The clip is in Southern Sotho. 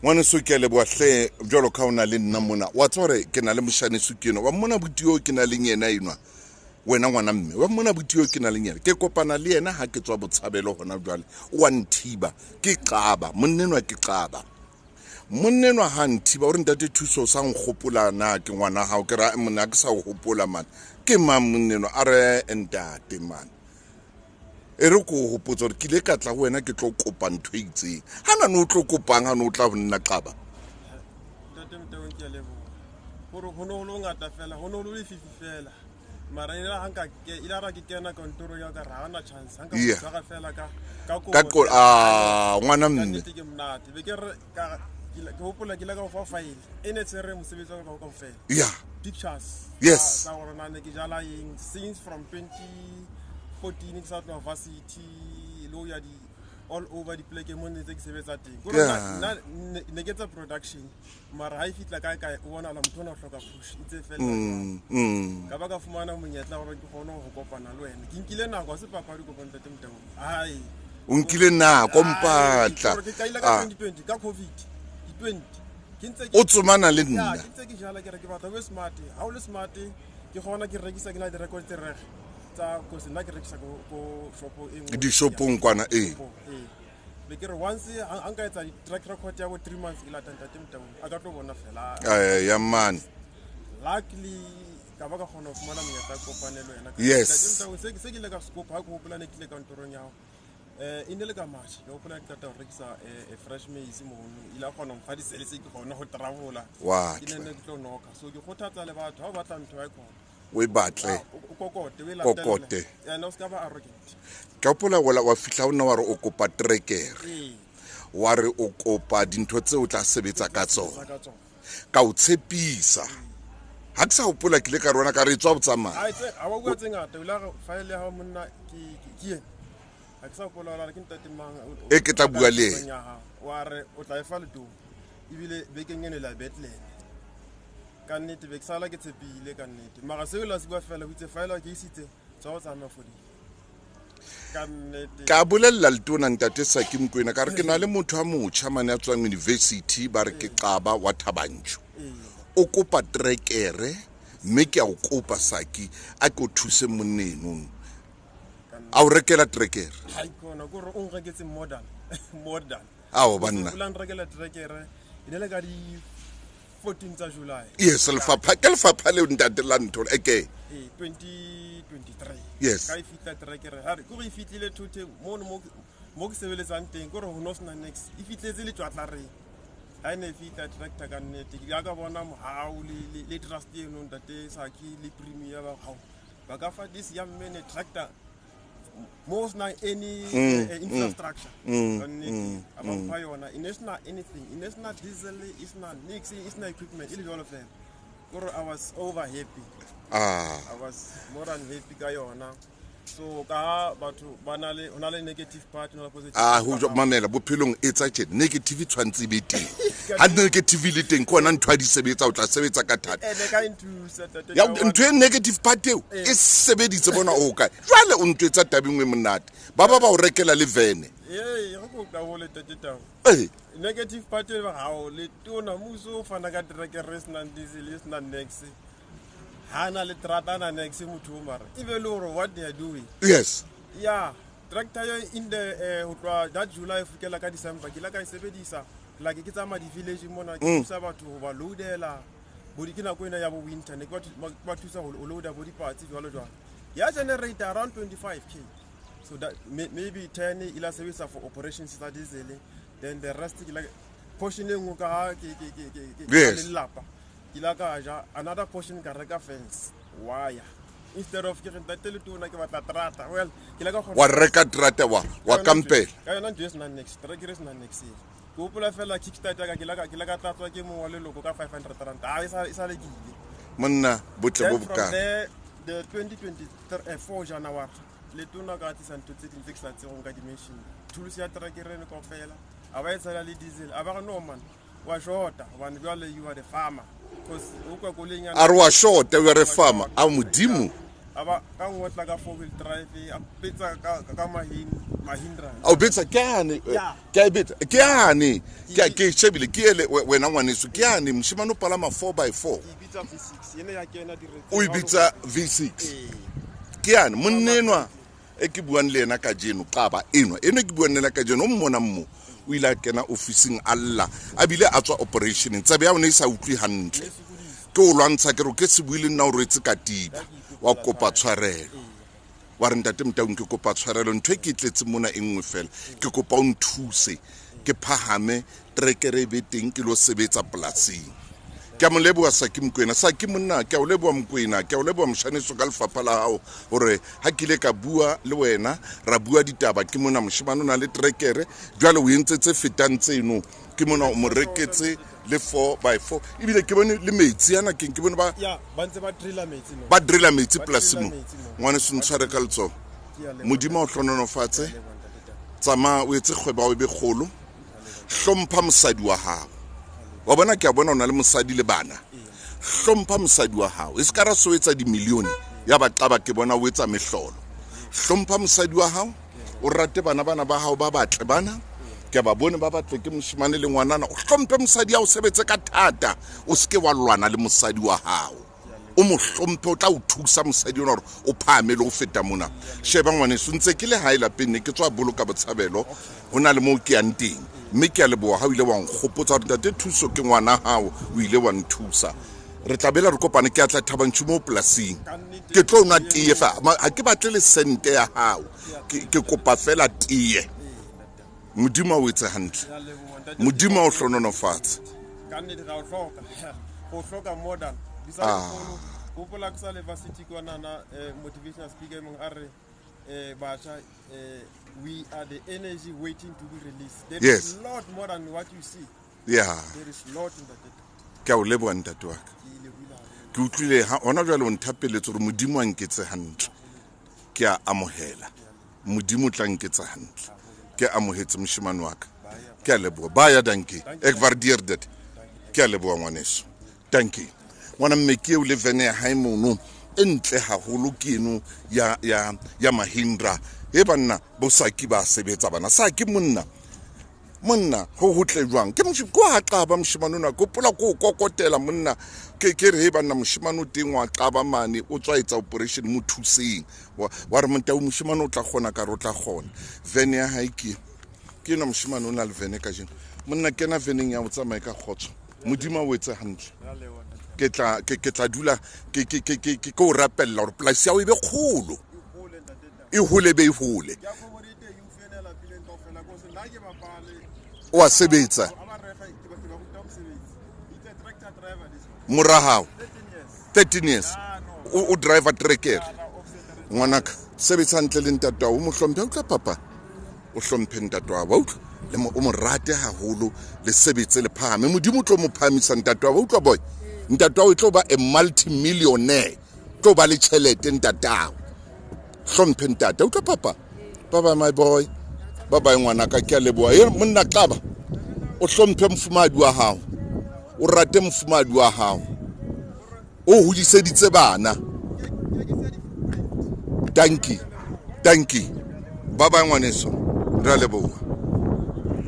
Ngwaneso, ke a leboha hle jwalo ka o na le nna mona. Wa tseba gore ke na le mošaneso ke enwa. Wa mmona buti yo ke na leng yena enwa. Wena ngwana mme, wa mmona buti yo ke na leng yena. Ke kopana le yena ha ke tswa Botshabelo hona jwale. O a nthiba. Ke qaba. Monna enwa ke qaba. Monna enwa ha nthiba o re, ntate Thuso, o sa nkgopola na ke ngwana hao? Ke ra monna, ha ke sa o hopola man. Ke mang monna enwa? A re, ntate man, e re ko o hopotsa gore ke ile ka tla go wena ke tlo kopa ntho e itseng. Ha na ne o tlo kopang ha ne o tla ho nna, Qaba? Ntate Motaung, ke a leboha. Gore ho ne ho le ngata fela, ho ne ho le lefifi fela, mara ile ha nka ke ile ra ke kena kantorong ya ka, ra hana chance ha nka tshwara fela ka kobo. Ka a ngwana ka mme. Nnete ke monate be ke re ka ke hopola ke ile ka go fa file e ne tshwere mosebetsi wa ka kaofela, pictures tsa gore na ne ke jala eng since from 2014 ke sa tloha varsity le ho ya di all over dipoleke mo ne tse ke sebetsa teng. Kore nna ne ke etsa production, mara ha e fitla kae kae o bonala motho ona o hloka push e tse fela. Ka ba ka fumana monyetla gore ke kgone go kopana le wena. Ke nkile nako, ha se papadi kopa, ntate Motaung, ai. O nkile nako mpatla. Ke kaile ka 2020 ka COVID di 20 ke ntse O tsomana le nna. Ke ntse ke jala, ke re ke batla o be smart. Ha o le smart, ke gona ke rekisa, ke na di-record tse reg tsa kose nna ke rekisa ko shopo e nngwe. Dishopong kwana, ee. Shopong, ee. Be ke re once ha nka etsa track record ya bo 3 months, ke lata ntate Motaung a ka tlo bona fela. Ya mane. Luckily ka ba ka kgona ho fumana monyetla kopane le wena. Yes. Ntate Motaung, se ke ile ka se kopa, ha ke hopola ne ke ile kantorong ya hao, e ne le ka March, ke hopola ke qeta ho rekisa fresh maize mono, ile a kgona ho mfa disele tse ke kgona ho travel-a. Wa Ke ne ke tlo noka. So ke kgothatsa le batho, ha o batla ntho ya khona, o e batle. O kokote, o e Kokote. latelle. Ene o ska ba arrogant. Ke hopola wela wa fihla ho nna, wa re o kopa trekere, wa re o kopa dintho tseo o tla sebetsa ka tsona. Ka tsona. Ka o tshepisa, ha ke sa hopola ke ile ka rona ka re tswa botsamaya. A tse a wa bua tse ngata, o ile a re file ya hao monna ke ena. Ha ke sa hopola hore ke ntate mang E ke tla bua le yena. Ya hao. Wa re o tla e fa letong ebile bekeng eno la Bethlehem. Ka nnete be ke sala ke tshepile ka nnete, mara seo la se bua fela, o itse file ke isitse tswa go tsamaya fodile ka nnete. Ka bolella letona ntate Saki Mokwena, ka re ke na le motho a motjha mane a tswang university, ba re ke Qaba wa Thabantšo, o kopa trekere, mme ke a o kopa Saki, a ke o thuse monne enono a o rekela trekere. Hai khona kore o nreketse modern modern. Ao, banna. O la nrekela trekere, e ne le ka di 14 tsa July. Yes, lefapha ke lefapha leo ntate la ntho eke. Ee, 2023. Yes. Ka e fitla trekere, ha re kore e fitlile thoteng mono mo ke sebeletsang teng, kore ho no sena niks, e fitletse letswatlareng. Ha e ne e fitla tractor, ka nnete ke ka bona mohau le trust eno ntate Saki le premier ba hao ba ka fa this young man a tractor mo ho senang any infrastructure. Ka nnete a ba mpha yona, e ne sena anything, e ne sena diesel, e sena niks, e sena equipment, e le jwalo fela. Kore I was over happy. I was more than happy ka yona. So ka batho ba na le, ho na le negative part, ho na le positive A ho part. Mamela, bophelong e tsa tje negative e tshwanetse e be teng. Ha negative e le teng, ke ona ntho a di sebetsa, o tla sebetsa ka thata. Ene ka nthusa, tate. Ya ntho e negative part eo e sebeditse, bona o kae jwale, o ntho etsa tabeng e monate, ba o rekela le vene. Ee, re ko ka hole, tate Tau. Ee. Negative part e hao le tona muso o fana ka trekere e senang diesel, e senang niks, ha na le terata na niks motho o, mara e be le gore what they are doing. Yeah, tractor yo in the ho tloha that July ho fihlela ka December, ke ile ka e sebedisa like ke tsamaya di-village mona, ke thusa batho ho ba loadela bo ke nako ena ya bo winter, ne ke ba thusa ho loada bo dipatsi jwalo jwalo. Ya generate around 25K, so that maybe 10 e la sebedisa for operations tsa diesel, then the rest ke like portion e nngwe ka ha ke lelapa ke la ka ja, another portion ka reka fence wire instead of ke re ntate le tona ke batla terata. Well, ke la ka kgona Wa reka terata, wa kampela. Ka yona ntho e senang niks, trekere e senang niks e. Ke hopola fela kickstart ya ka, ke la ka tlatswa ke mongwe wa leloko ka R500, a e sa lekile. Monna, botle bo Then from bokana. there, the 2024 January, letona ka tlisa ntho tse ding tse ke sa tsebeng ka dimension, tools ya trekere eno kaofela, a ba e tshela le diesel, a ba re, "No man, wa shota hobane jwale you are the farmer," because o kwa koloing A re wa shota, o re farmer a modimo. A ba ka ngotla ka four wheel drive, a betsa ka Mahindra. A o betsa ke ane, ke a e betsa ke ane, ke shebile ke ele wena ngwaneso ke ane moshemane o palama 4x4. Ke bitsa V6 ene ya kena diretse. O e bitsa V6. Ke ane monnenwa e ke buang le yena kajeno, qaba enwa eno ke buang le yena kajeno, o mmonang mo o ile a kena ofising a lla, a bile a tswa operationeng, tsabe ya one e sa utlwe hantle. Ke o lwantsha ke re ke se bue le nna o rwetse katiba, wa kopa tshwarelo. Wa re ntate Motaung ke kopa tshwarelo, ntho e ke tletse mona e nngwe fela, ke kopa o nthuse ke phahame trekere e be teng ke lo sebetsa polasing. Ke a mo leboha Saki Mokoena. Saki monna, ke a o leboha Mokoena, ke a o leboha moshaneso ka lefapha la hao hore ha ke ile ka bua le wena, ra bua ditaba ke mona moshemane o na le trekere, jwale o entse tse fetang tseno, ke mona o mo reketse le 4x4, ebile ke bone le metsi ana keng, ke bone ba ya ba ntse ba drilla metsi no, ba drilla metsi polasing mo. Ngwaneso ntshware ka letsoho, Modimo a o hlohonolofatse, tsamaya o etse kgwebo ya hao e be kgolo, hlompha mosadi wa hao. Wa bona ke a bona o na le mosadi le bana, hlompha mosadi wa hao, e se ka ra so etsa dimilione ya ba qaba ke bona o etsa mehlolo. Hlompha mosadi wa hao, o rate bana bana ba hao ba batle bana, ke a ba bone ba batle ke moshemane le ngwanana. O hlomphe mosadi ya o sebetse ka thata, o seke wa lwana le mosadi wa hao, o mo hlomphe, o tla o thusa mosadi ona hore o phahame le ho feta mona. Sheba ngwaneso, ntse ke le hae lapeng, ne ke tswa boloka botshabelo, ho na le moo ke yang teng, mme ke a leboha ha o ile wa nkgopotsa hore ntate Thuso ke ngwana hao, o ile wa nthusa. Re tla bela re kopane, ke a tla Thaba Nchu mo polasing, ke tlo nwa tee fa, ha ke batle le sente ya hao, ke kopa fela tee. Modimo a o etse hantle, Modimo a o hlohonolofatse. Ka nnete ra o hloka, go hloka more than di sa le hopola ke sa le varsity kwanana, motivational speaker e mong a re batjha, we are the energy waiting to be released. There is lot more than what you see. Yeah. There is lot in the Ke a o leboha ntate wa ka. Ke utlwile ha hona jwale o nthapeletse hore Modimo a nketse hantle. Ke a amohela. Modimo o tla nketsa hantle. Ke amohetse moshemane wa ka. Ke a leboha. Ba ya dankie. Ek waardeer dit. Ke a leboha ngwaneso. Dankie. Ngwana mme ke eo le vene ya hae mono e ntle haholo ke eno ya Mahindra. E banna bo Saki ba sebetsa bana. Saki monna. Monna ho hotle jwang? Ke ko ha qaba moshemane ona, ke hopola ko o kokotela monna. Ke re he banna moshemane o teng wa qaba mane, o tswa etsa operation mo thuseng. Wa re montau moshemane o tla kgona, ka re o tla kgona. Vene ya hae ke ke ena moshemane o na le vene kajeno. Monna kena veneng ya o tsamaye ka kgotso. Modimo a o etse hantle. Ke tla dula ke o rapella hore polasi ya hao e be kgolo. E hole be e hole. O a sebetsa. Mora hao 13 years o driver tracker. Ngwanaka sebetsa hantle le ntate wa o mo hlomphe, utlwa papa, o hlomphe ntate wa utlwa, le o mo rate haholo, le sebetse le phahame. Modimo o tlo mo phahamisa ntate wa utlwa boy. Ntate wa o tlo ba a multimillionaire, tlo ba le tjhelete ntate wa. Hlomphe ntate, utlwa papa. Bye bye my boy. Bye bye ngwanaka, ke a leboha. E monna qaba, o hlomphe mofumahadi wa hao, o rate mofumahadi wa hao, o hodiseditse bana. Dankie, dankie. Bye bye ngwaneso, re a leboha.